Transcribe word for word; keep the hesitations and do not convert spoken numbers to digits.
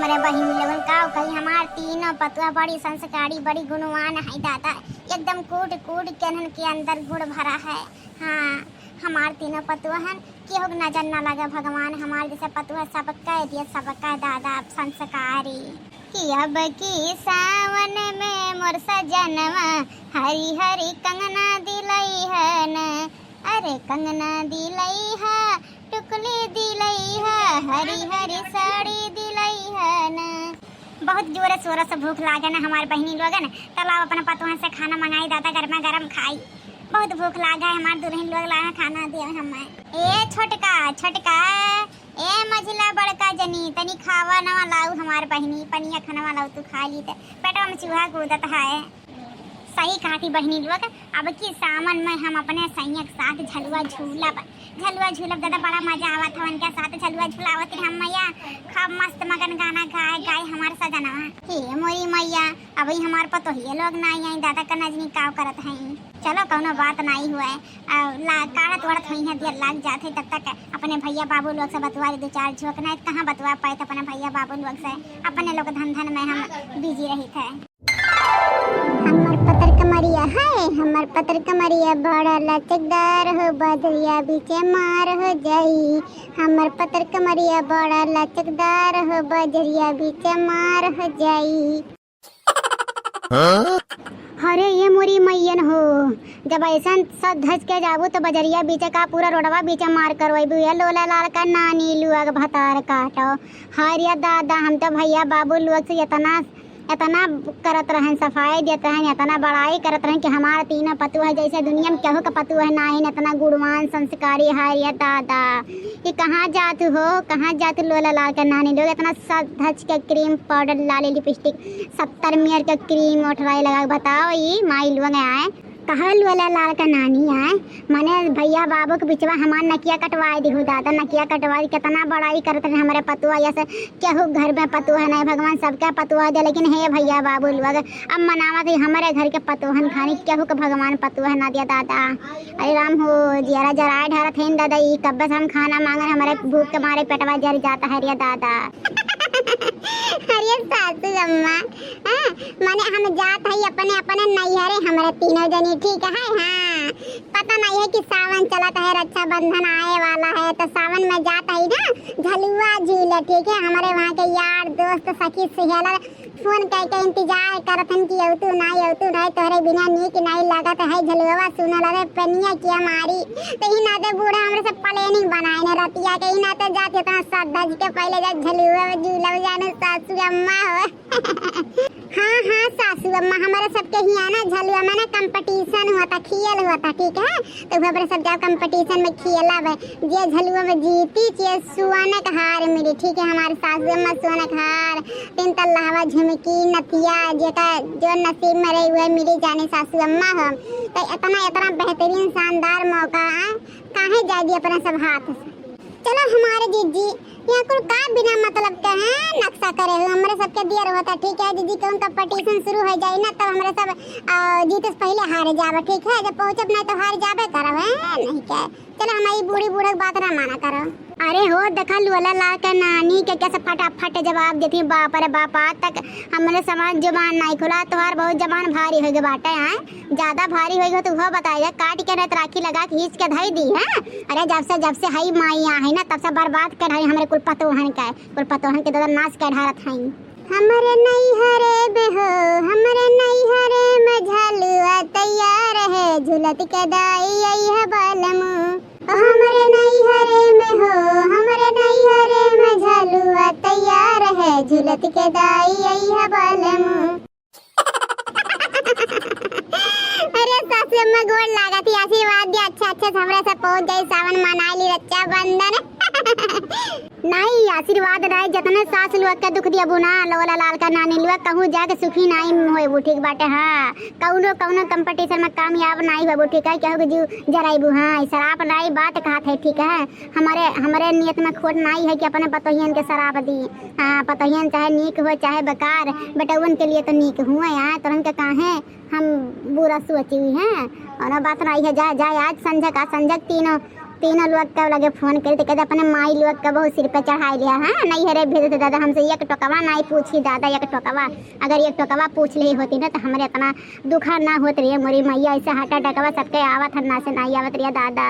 हमरे बहिनी लोगन का कही, हमार तीनों पतोह बड़ी संस्कारी, बड़ी गुणवान है दादा, एकदम कूट कूट के इन्हन के अंदर गुण भरा है। हाँ, हमार तीनों पतोहन केहू के नजर ना लगे भगवान, हमार जैसे पतोह सबके दिए, सबके दादा संस्कारी। कि अब की सावन में मोर सजनवा हरी हरी कंगना दिलई है न, अरे कंगना दिलई है, टुकली दिलई है, हरी हरी साड़ी दिलई है न। बहुत जोर शोर से भूख लागे ना हमार बहिनी लोगन, तब आप अपना पतोहन से खाना मंगाई दादा, गर्मा गर्म खाई। बहुत भूख लागे है, हमार दुल्हन लोग लागे खाना दिए हमें। ए छोटका, छोटका, ए मझिला बड़का जनी, तनी खावा नवा लाऊ हमार बहिनी, पनिया खनवा लाऊ, तू खा ली ते पेटवा में चूहा कूदत है। सही कहा थी बहिनी लोग, अब की सावन में हम अपने सैया के साथ झलुआ झूलब, झलुआ झूलब दादा, बड़ा मजा आवत है उनके साथ झलुआ झुलावत रहे हम मैया, खूब मस्त मगन गाना गाए गाए हमार सजनवा। हे मोरी मैया, अबही हमार पतोहिए लोग ना आई दादा, का नजनी काव करत हैं। चलो कौनो बात नाई हुए, आ, ला-, काढ़त वाढ़त होई है, देर लाग जात है, तब तक अपने भैया बाबू लोग से बतवा ली दो चार झोंक, नहीं तो कहाँ बतवा पाए अपने भैया बाबू लोग से, अपने लोग धंधन में हम बिजी रही थे। हमर पतर कमरिया है, हमर पतर कमरिया बड़ा लचकदार हो, बजरिया बीचे मार हो जाई। हमर पतर कमरिया बड़ा लचकदार हो, बजरिया बीचे मार हो जाई। अरे ये मोरी मैयन हो, जब ऐसन सज धज के जाबू तो बजरिया बीचे का पूरा रोडवा बीचे मार करवैबू। ये लोला लाल का नानी लुआ के भतार काटो। हरिया दादा, हम तो भैया बाबू लोग से इतना, इतना करत रहन, सफाई देत रहन, इतना बड़ाई करत रहन कि हमार तीनों पतोह है जैसे दुनिया में केहू के पतोह है नाहीं, इतना गुणवान संस्कारी। हरिया दादा, ये कहाँ जात हो, कहाँ जात लोला लाल का नानी लोग, इतना सज धज के क्रीम पाउडर लाली लिपस्टिक सत्तर मेर के क्रीम ओठराई लगा के बताओ, ई माई लोग आए। कहा लोला लाल का नानी आए, माने भैया बाबू के बिचवा हमार नकिया कटवाई दिहु दादा, नकिया कटवाई। कितना बड़ाई करत रहे हमरे पतोह, ऐसे केहू घर में पतोह नहीं, भगवान सबके पतोह दे, लेकिन हे भैया बाबू लोग, अब मनावत ही हमरे घर के पतोहन खानी, केहू के भगवान पतोह ना दिया दादा। अरे राम हो, जियरा जराए ढारत है दादा, ई कब्बे से हम खाना मांगन, हमरे भूख के मारे पेटवा जर जाता है रे दादा। अरे सासू अम्मा, हाँ, माने हम जात हई अपने, अपने नैहरे, हमरे तीनों जनी, ठीक है। हाँ, पता नहीं है कि सावन चलत है, रक्षाबंधन आए वाला है, तो सावन में जात हई ना झलुआ झूले, ठीक है। हमरे वहाँ के यार दोस्त, सखी सहेला फोन कइ के इंतजार करत हन कि अउतू ना, अउतू ना, तोहरे बिना नीक नाई लागत है झलुआ सुनल रे पनिया के मारी। तो ई नाते बूढ़ा हमरे सब planning बनाए ने रतिया के, ई नाते जात इतना सज धज के पहले जा झलुआ झूलब जाने सासू अम्मा हो। हाँ, हाँ, सासू अम्मा, हमारे सबके हियाँ ना झलुआ में ना competition हुआ था, खेल हुआ था, ठीक है? तो वहाँ पर सब जाओ competition में खेला बे, जे झलुआ में जीती, जे सोना का हार मिली, ठीक है? हमारे सासू अम्मा सोना का हार, तीन तल्ला हवा झुमकी, नथिया, जेका जो नसीब में रही, वह मिली जाने सासू अम्मा हो। तो इतना, इतना बेहतरीन शानदार मौका है, काहे जाए दी अपने सब हाथ से। चलो हमारे जीजी, यहाँ कुल का बिना मतलब के हैं नक्शा करे हो, हमरे सबके दियर होता, ठीक है जीजी, कहूँ competition शुरू हो जाई ना, तब हमरे सब, आ, जीते से पहले हार जाबे, ठीक है, जब पहुँचब नहीं तो हार जाबे करब, हैं, नहीं क्या? चलो हम ई बूढ़ी बूढ़ के बात ना माना करो। अरे हो, देखा लोला लाल के नानी के कैसे फटाफट जवाब देती, बाप रे बाप, आज तक हमरे समाज जुबान नहीं खुला, तोहार बहुत जबान भारी हो गई बाटे, हैं? ज्यादा भारी होई हो तो उहो बताई दे, काट के नहीं तो राखी लगा के खींच के धई दी, हैं? अरे जब से, जब से हई माई आ है ना, तब से बर्बाद कर हई हमरे कुल पतोहन के, कुल पतोहन के दादा नाश कर ढारत हई। हमरे नैहरे में हो, हमरे नैहरे में झलुआ तैयार है, झुलत के दाई आई है बालमू। ओ हमरे नैहरे में हो, हमरे नैहरे में झलुआ तैयार है, झुलत के दाई आई है बालमू। अरे सासू अम्मा गोड़ लागत ही, आशीर्वाद दिया, अच्छा अच्छा से हमरे सब पहुँच जाई, सावन मनाई ली रक्षाबंधन। नहीं, आशीर्वाद नहीं, जितने सास लोग के दुख दिया बुना, लोला लाल का नानी लोग कहूँ जाके सुखी नहीं होए, ठीक बाटे। हाँ, कौनो, कौनो competition में कामयाब नहीं होए, ठीक है, केहू के जीव जराइबू। हाँ, ई सराप नहीं, बात कहत है, ठीक है, हमारे, हमारे नियत में खोट नहीं है कि अपने पतोहियन के सराप दी। हाँ, पतोहियन चाहे नीक हो, चाहे बेकार, बेटउवन के लिए तो नीक हुए। हाँ, तोहन के काहे हम बुरा सोची हैं? और बात नहीं है, जा, जा, आज संझक, आज संझक तीनों तीनों लोग का लगे फोन करी तो कहते अपने माई लोग का बहुत सिर पे चढ़ाई लिया है, नहीं हरे भेज दे दादा, हमसे एक टोकवा नहीं पूछी दादा, एक टोकवा, अगर एक टोकवा पूछ ली होती ना तो हमरे इतना दुखा ना होत रही। मोरी मैया ऐसे हार्ट अटैकवा सबके आवत है, ना से नहीं आवत रही दादा।